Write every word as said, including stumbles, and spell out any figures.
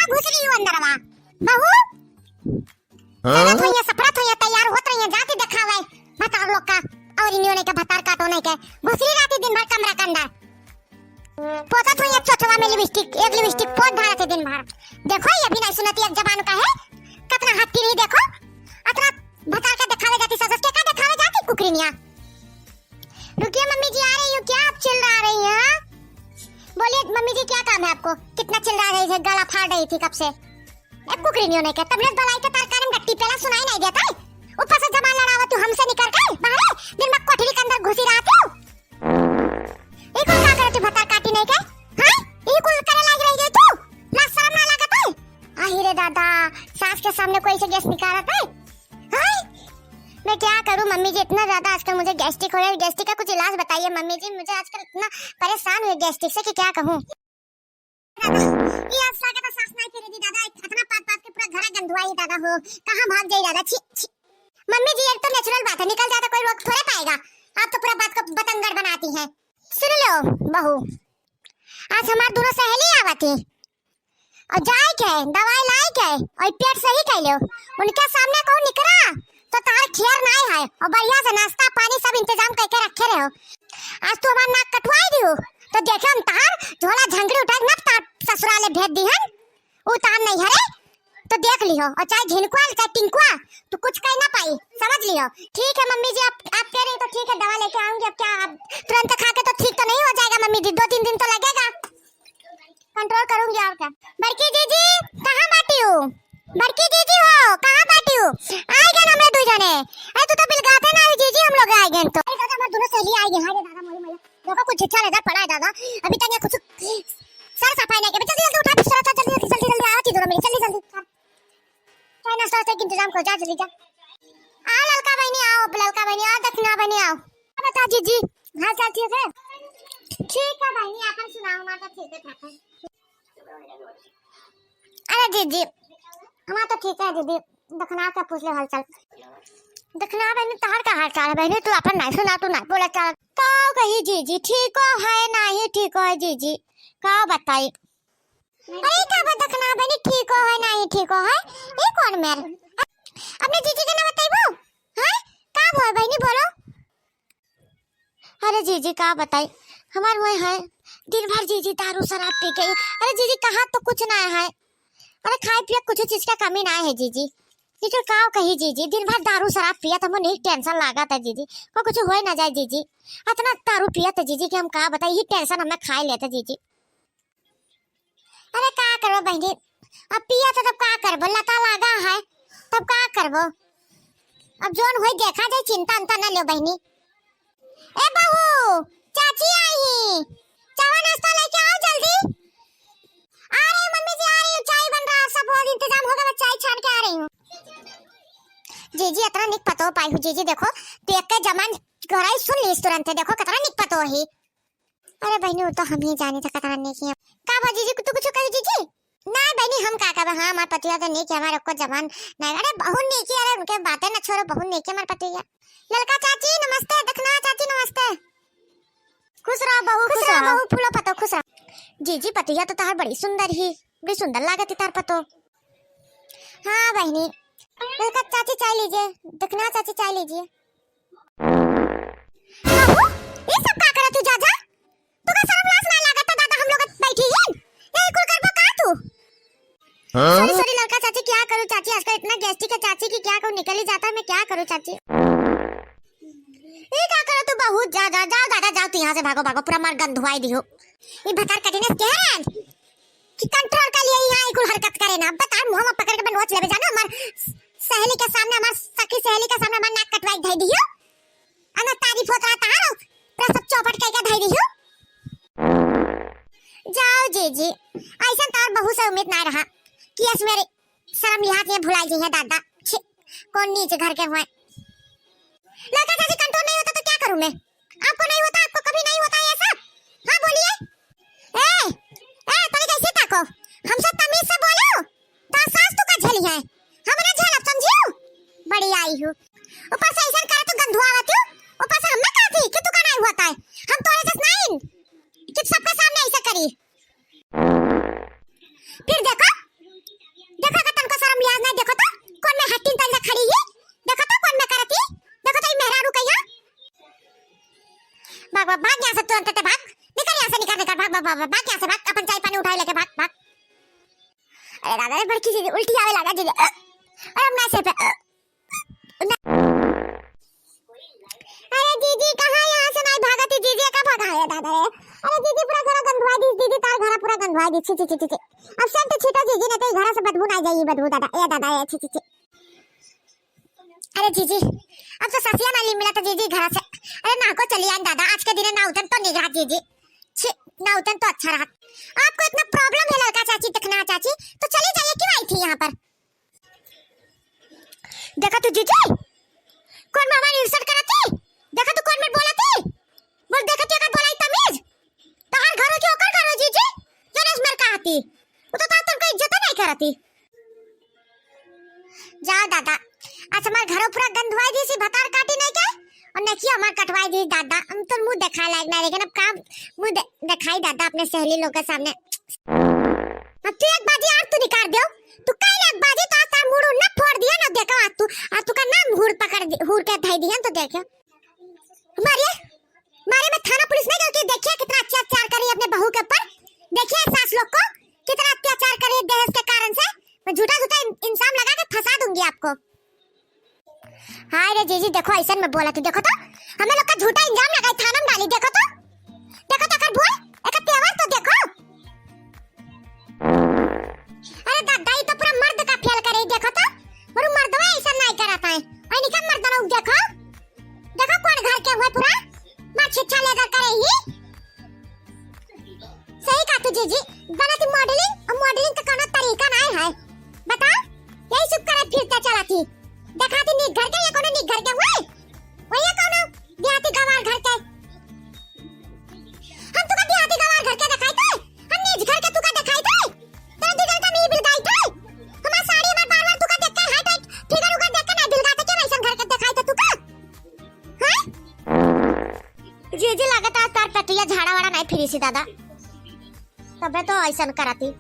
घुस रही हो अंदरवा। बहू, हाँ? चलत होइया, सपरत होइया, तैयार होत रहिया, जाती देखावे भतार लोग का। और इन्हों नहीं के भतार काटो नहीं के, घुस रही रहती दिन भर कमरा के अंदर। पोतत होइया चोचवा में लिपस्टिक, एक लिपस्टिक पोत धारत है दिन भर। देखो, ये भी नहीं सुनती, एक जबान का है, कितना हट्टी रही। देखो, अतना भतार का देखावे जाती, ससुर के का देखावे जाती कुकरिनिया। रुकिए मम्मी जी, आ रही हूँ। क्या आप चिल्ला रही हैं, हाँ? बोलिए मम्मी जी, क्या काम है आपको? कितना चिल्ला रही थी, गला फाड़ रही थी कब से। ए कुकरिनियों नहीं के, तबले बलाई के तरकारी में गट्टी पेला सुनाई नहीं देता है? ऊपर से जबान लड़ावा तू हमसे निकर के बाहरे, दिन में कोठरी के अंदर घुसी रहती हो। ई कुल का करत तू भतार काटी नहीं के? हाँ? ई कुल करे लाग रही है तू? लाज शरम ना लागत है? आही रे दादा, सास के सामने कोई से गैस निकालत है? हाँ? मैं क्या करूँ मम्मी जी, इतना ज्यादा आजकल मुझे गैस्ट्रिक हो रहा है। गैस्ट्रिक का कुछ इलाज बताइए मम्मी जी, मुझे आजकल इतना परेशान हुई गैस्ट्रिक से कि क्या कहूँ। दादा, ये आज लागे तो सास नहीं फिरे दी दादा, इतना पात पात के पूरा घर गंधुआ ही दादा हो, कहाँ भाग जाई दादा, छी, छी। मम्मी जी, ये तो नेचुरल बात है, निकल जाए तो कोई रोक थोड़े पाएगा। आप तो पूरा बात को बतंगड़ बनाती हैं। सुन लो बहू, आज हमार दोनों सहेली आवत ही, और जाए के दवाई लाए के और पेट सही कर लो। उनके सामने कहूँ निकरा तो तहार खैर नाई है, और बढ़िया से नाश्ता पानी सब इंतजाम करके रखे रहो। आज तू हमार नाक कटवाई दियो तो देखे हम तहार झोला झंगड़ी उठा के ना तहार ससुराले भेज दी हन। उ तहार नहीं हरे तो देख लियो, और चाहे झिनकुआ चाहे टिंकुआ, तू कुछ कह ना पाई, समझ लियो। ठीक है मम्मी जी, आप आप कह रही तो ठीक है, दवा लेके आऊंगी। अब क्या आप तुरंत खा के तो ठीक तो नहीं हो जाएगा मम्मी जी, दो तीन दिन तो लगेगा। कंट्रोल करूंगी और क्या। बड़की जीजी, कहाँ बाटी हो? बड़की जीजी हो, कहाँ बाटी हो? आए गए ना हमरे दू जने। अरे तू तो बिलगाते ना हुई जीजी, हम लोग आए गए तो। अरे दादा, हमारे दोनों सहेली आए गए। अरे दादा, मोरी मैया, देखो कुछ झिच्छा नजर पड़ा है दादा। अभी तक यहाँ कुछ सर सफाई नहीं किया। जल्दी जल्दी उठा बिस्तर, जल्दी जल्दी जल्दी जल्दी आओ, चीज मेरी जल्दी जल्दी। चाय नाश्ता वास्ता के इंतजाम करो, जा जल्दी जा। आओ ललका बहनी आओ, ललका बहनी आओ, दक्षिणा बहनी आओ। बता जीजी, हाल चाल ठीक है? ठीक है बहनी, अपन सुनाओ, हमारा तो ठीक है, ठाक है। अरे जीजी, हमारा तो ठीक है दीदी, दखना के पूछ ले हाल चाल। दखना बहनी, तहार का हाल चाल है बहनी? तू अपन नहीं सुना, तू नहीं बोला चाल। का कही जीजी, ठीक हो है, नहीं ठीक हो है जीजी, का बताई? अरे का बा दखना बहनी, ठीक हो है, नहीं ठीक हो है? ये कौन मेर? अपने जीजी के ना बताइबो? हाँ? का भवा बहनी बोलो? अरे जीजी का बताई, हमार वह है, दिन भर जीजी दारू शराब पी के, अरे जीजी कहाँ तो कुछ ना है, अरे खाए पिए कुछ चीज का कमी ना है जीजी। लेकिन का कही जीजी, दिन भर दारू शराब पियत, हमको नहीं टेंशन लागत है जीजी, को कुछ होए ना जाए जीजी। इतना दारू पियत है जीजी कि हम का बताई, यही टेंशन हमें खाए लेते जीजी। अरे का करबो बहनी, अब पिया तो तब का करबो, लता लागा है, तब का करबो, अब जोन होई देखा जाए, चिंता अंता न लो बहनी। ए बहू, चाची आई ही, चावा नाश्ता लेके आओ जल्दी। आ रही हूँ मम्मी जी, आ रही हूँ, चाय बन रहा है, सब बहुत इंतजाम होगा, मैं चाय छान के आ रही हूँ। जीजी इतना निक पतो पाई हूँ जीजी, देखो देख के जमान घराई सुन ली तुरंत, देखो कितना निक पतो ही। अरे बहनी, वो तो हम ही जानी था कतना नेकी है। का बा जीजी, तू कुछ कही जीजी? नहीं बहनी, हम का कहबे, हाँ, हमार पतिया तो नेकी, हमार एको जबान नहीं। अरे बहुत नेकी, अरे उनके बातें न छोड़ो, बहुत नेकी हमार पतिया। ललका चाची नमस्ते, दखना चाची नमस्ते। खुश रहो बहू, खुश खुश रहो रहो। बहू, फूलो पतो, खुश रहो। जीजी, पतिया तो तार बड़ी सुंदर ही, बड़ी सुंदर लागत ही तार पतो। हाँ बहनी, ललका चाची चाय लीजिए, दखना चाची चाय लीजिए। बहू, ये सब का करत तू जा जा? तू का शर्म लाज ना लागत है दादा, हम लोग बैठी ही। यही कुल करबो का तू? हाँ? सॉरी, सॉरी ललका चाची, क्या करूँ चाची, आजकल इतना गैस्ट्रिक है चाची कि क्या करूँ, निकल ही जाता है, मैं क्या करूँ चाची? ये का करत तू बहू, जा, जा, जाओ दादा, जाओ तू यहाँ से, भागो, भागो, पूरा मार गंधुआई दियो। ये भतार कटिने से कह रहे हैं कि कंट्रोल कर लिए यहाँ, ये कुल हरकत करे ना। बता, मुँह में पकड़ के अपन नोच लेबे, जानो, हमार सहेली के सामने, हमार सखी सहेली के सामने हमार नाक कटवाई धई दियो। अना तारीफ होत रहा तारो, पूरा सब चौपट कई के धई दियो। जाओ जीजी, ऐसन तार बहू से उम्मीद ना रहा कि अस मेरी शर्म लिहाज ये भुलाई जी है दादा। छी, कौन नीच घर के हुए। ललका चाची, कंट्रोल नहीं होता तो क्या करूँ मैं? आपको नहीं होता, आपको कभी नहीं होता ये सब। हाँ, बोलिए। ए, ए, तनी कैसे ताको? हमसे तमीज से बोलो। तो सास तू का झेली है, हम ना झेलब, समझियो? बड़ी आई हूँ, ऊपर से ऐसा करे तू गंधुआवत हो, ऊपर से हम ना कहती कि तू का नहीं होता है, हम तोरे जस नहीं कि सबके सामने ऐसा करी। फिर देखो, ब-, भाग यहाँ से तुरंत, ते भाग, निकल यहाँ से, निकल, निकल, भाग, भाग, भाग, भाग यहाँ से, भाग, अपन चाय पानी उठाए लेके भाग, भाग। अरे दादा रे, बड़की जीजी, उल्टी आवे लागा जीजी। अरे हम ना से पे, अरे जीजी, कहाँ यहाँ से नहीं भागती जीजी, का भागा है दादा रे? अरे जीजी, पूरा घर गंधवा दी जीजी, तार घर पूरा गंधवा दी, छी, छी, छी, छी, छी। अब सेंट छीटो जीजी, नहीं तो ये घर से बदबू ना जाई, बदबू दादा, ए दादा, ए, छी, छी, छी। अरे जीजी, अब तो ससिया ना ली मिला तो जीजी घर से। अरे ना को चली आन दादा, आज के दिन ना उतन तो निगरा जीजी। छी, ना उतन तो अच्छा रहा। आपको इतना प्रॉब्लम है लड़का चाची, दिखना चाची, तो चली जाइए, क्यों आई थी यहाँ पर? देखा तू जीजी, कौन मामा ने इंसल्ट करा थी? देखा तू कौन में बोला थी? बोल, देखा तू अगर बोलाई तमीज, तो हर घरों की ओकर घरों जीजी, जो नस मर कहा थी, वो तो तुमको इज्जत नहीं करा थी। जाओ दादा, आज हमार घरों पूरा गंधवाई दी सी, भतार काटी नहीं के, और नहीं हमार कटवाई दी दादा। हम तो मुंह दिखाए लायक ना, लेकिन अब काम मुंह दे-, दिखाई दादा अपने सहेली लोग के सामने। अब तू एक बाजी और तू निकाल दो, तू कई एक बाजी तो आज तार मुंह ना फोड़ दिया ना, देखो आज तू, आज तू का नाम हुर पकड़ दि-, हुर के धई दिया तो देखो। मारिए, मारिए, मैं थाना पुलिस नहीं गई कि देखिए कितना अत्याचार कर रही है अपने बहू के ऊपर, देखिए सास लोग को कितना अत्याचार कर रही है दहेज के कारण से। मैं झूठा झूठा इन-, इल्जाम लगा के फंसा दूंगी आपको। हाय रे जीजी, देखो ऐसन में बोला तू, देखो तो हमें लोग का झूठा इल्जाम लगाई, थाना में डाली, देखो तो, देखो तो एकर बोल, एकर तेवर तो देखो। अरे दादा, ई तो पूरा मर्द का फेल करे, देखो तो, और मर्दवा ऐसा नहीं करता है, और इनका मर्दवा देखो, देखो कौन घर के हुए पूरा मार छिछा लेकर करे ही। सही कहा तू जीजी, बना तू मॉडलिंग, और मॉडलिंग का कोनो तरीका नहीं है। बता, यही सब करे फिरते चला थी। देखा थी निक घर के, ये कोनो निक घर के हुए? वही कोनो देहाती गवार घर के। हम तुका देहाती गवार घर के दिखाई थे? हम निज घर के तुका दिखाई थे? तेरे दू जन का नहीं बिलगाई थे? हमार साड़ी, हमार बार बार तुका देख के हाइट वाइट, फिगर उगर देख के नहीं बिलगाते, क्या वैसन घर के दिखाई थे तुका? हाँ? जीजी, लागत आज तार पेटिया झाड़ा वाड़ा नहीं फिरी सी दादा, तबे तो ऐसन कराती।